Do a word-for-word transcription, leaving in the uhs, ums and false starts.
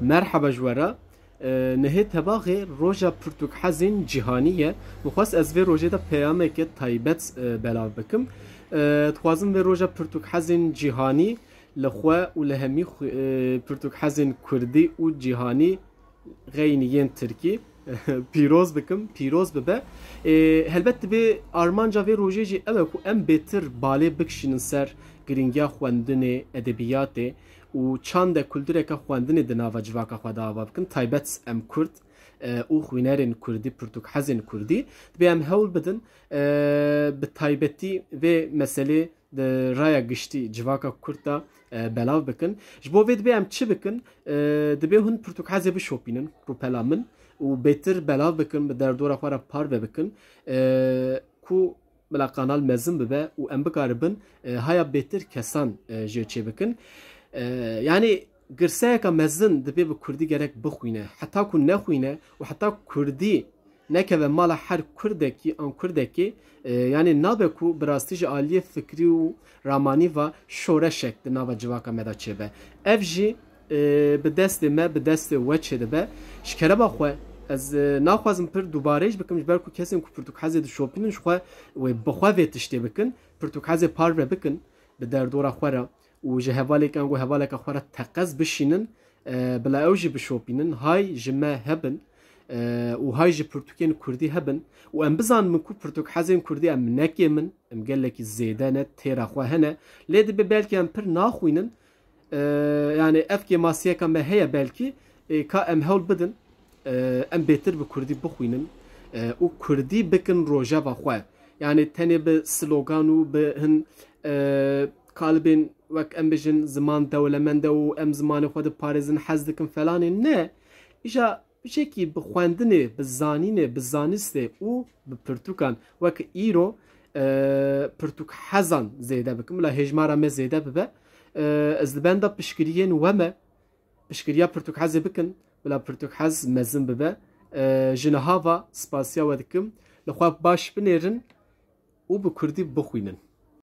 Merheba ji we re. E, nihê tebaxê Roja Pirtûkhezên Cîhanî ye. Min xwest ez vê rojê de peyameke taybet, e, belav bikim. E, dixwazim vê Roja Pirtûkhezên Cîhanî li xwe û li hemî xwe, e, pirtûkhezên kurdî û cîhanî, xeynî yên tirkî, pîroz bikim, pîroz bibe. E, helbet divê armanca vê rojê jî ew e ku em bêtir balê bikişînin ser girîngiya xwendinê, edebiyatê û çande kultureke xwendinê di nava civaka xwe de ava bikin. Taybet em kurd, e, û xwînerên kurdî, pirtûkhezên kurdî. Divê em hewl bidin, e, bi taybetî vê meselê di raya giştî civaka kurd de, e, belav bikin. Ji bo vê divê em çi bikin? E, divê hûn pirtûkhezê bişopînin rûpela min û bêtir belav bikin, bi derdora xwe re parve bikin, e, ku bila kanal mezin bibe û em bikaribin, e, haya bêtir kesan, e, jê çê bikin. E, yanî girseyeka mezin divê bi kurdî gerek bixwîne. Heta ku nexwîne û heta kurdî nekeve mala her kurdekî an kurdekê, e, yanî nabe ku bi rastî ji aliyê fikrî û ramanî ve şoreşek di nava civaka me de çêbe. Ev jî, e, bi destê me, bi destê we çêdibe. Ji kerema xwe ez, e, naxwazim pir dubareyîş bikim, ji ber ku kesên ku pirtûkhezê dişopînin ji xwe wê bi xwe vê tiştê bikin, pirtûkhezê parve bikin bi derdora xwe re û ji hevalêkan ku hevaleka xwe re teqez bişînin, e, bila ew jî bişopînin, hay ji me hebin, e, û hay ji pirtûkên kurdî hebin û em bizanin ku pirtûkhezên kurdî em nekêm in, em gelekî zêde ne, têra xwe hene. Lê dibe belkî em pir naxwînin, e, yanî ev kêmasiyeka me heye belkî, e, ka em hewl bidin, e, em bêtir bi kurdî bixwînin, e, û kurdî bikin rojeva xwe. Yanî tenê bi slogan û bi hin, e, kalibên wek em bijin ziman dewlemend e û em zimanê xwe diparêzin, hez dikin felanê. Ne. Îja bijekî bi xwendinê, bi zanînê, bi zanistê û bi pirtûkan wek îro, e, pirtûkhezan zêde bikin. Bila hêjmara me zêde bibe. E, ez li benda piştgiriyên we me, piştgiriya pirtûkhezê bikin, bila pirtûkhez mezin bibe. E, ji niha ve spasiya we dikim. Li xwe baş binêrin û bi kurdî bixwînin.